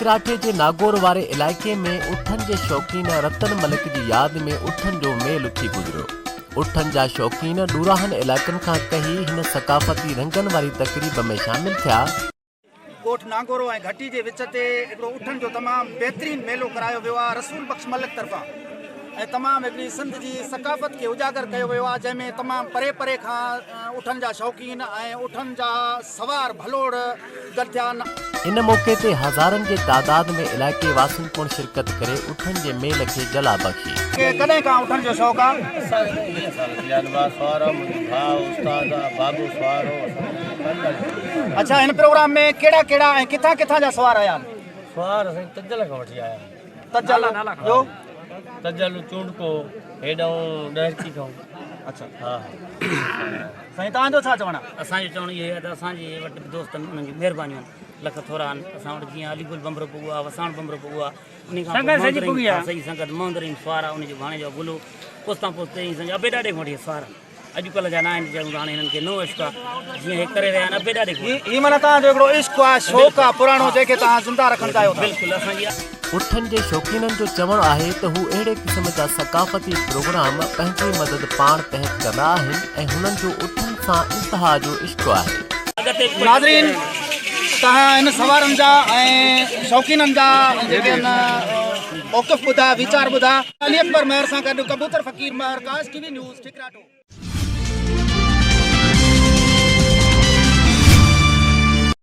ٺيڪراٺي جي ناگور واري علائقي ۾ اٺن جي شوقين رتن ملڪ جي ياد ۾ اٺن جو ميل ٿي گذريو. اٺن جا شوقين ڏوراهن علائقن کان ڪهي هن ثقافتي رنگن واري تقريب ۾ شامل ٿيا. ڳوٺ نانگورو ۽ گهٽي جي وچ تي هڪڙو اٺن جو تمام بهترين ميلو ڪرايو ويو آهي رسول بخش ملڪ طرفان ۽ تمام هڪڙي سنڌ جي ثقافت کي اجاگر ڪيو ويو آهي جنهن ۾ تمام پري پري کان اٺن جا شوقين ۽ اٺن جا سوار ڀلوڙ گڏ ٿيا. ان موقعي تي هزارن جي تعداد ۾ علائقي واسين پڻ شرڪت ڪري اٺن جي ميل کي جلا بخشي. کي ڪڏهن کان اٺن جو شوق آ؟ اسان کي ته 20 سال ٿي ويا آهن مان سوار آهيان منهنجو ڀاء استاد آ بابو سوار هو اسان کي پنج سال اڇا هن پروگرام ۾ ڪهڙا ڪهڙا ۽ ڪٿان ڪٿان جا سوار آيا آهن؟ سوار اسان تجل کان وٺي آيا آهن. تجل ٻيو؟ تجل چونڊڪو هيڏانهن ڏهرڪي کان. اڇا ها سائين توهان جو ڇا چوڻ آ؟ اسان جو چوڻ اهو آهي ته اسان جي وٽ به دوست آهن انهن جون مهربانيون آهن لک ٿورا آهن اسان وٽ جيئن علي گل بنڀرو پڳو آهي وساڻ بنڀرو پڳو آهي انهي کان پوء محمد رحيم ها سڄي سنگت محمد رحيم سوار آهي ان جو ڀاڻيجو آهي گلو پستان پست ائين سمجهه ابي ڏاڏي کان وٺي سوار آهن اڄ ڪلهه جا نه آهن چئون ته هاڻي هنن کي نئون عشق آهي جيئن هي ڪري رهيا آهن ابي ڏاڏي کان هي معنيٰ توهان جو هڪڙو عشق آهي شوق آهي پراڻو جنهن کي توهان زنده رکڻ چاهيو ٿا. بلڪل اسان جي. اٺن جي شوقينن جو چوڻ آهي ته هو اهڙي قسم جا ثقافتي پروگرام پنهنجي مدد پاڻ تحت ڪندا آهن ۽ هنن جو اٺن سان انتها جو عشق آهي. ناظرين توهان هن سوارن جا ۽ شوقينن جا جيڪي آهن موقف ٻڌا ويچار ٻڌا. علي اڪبر مهر سان گڏ ڪبوتر فقير مهر ڪاش ٽي وي نيوز ٺڪراٺو.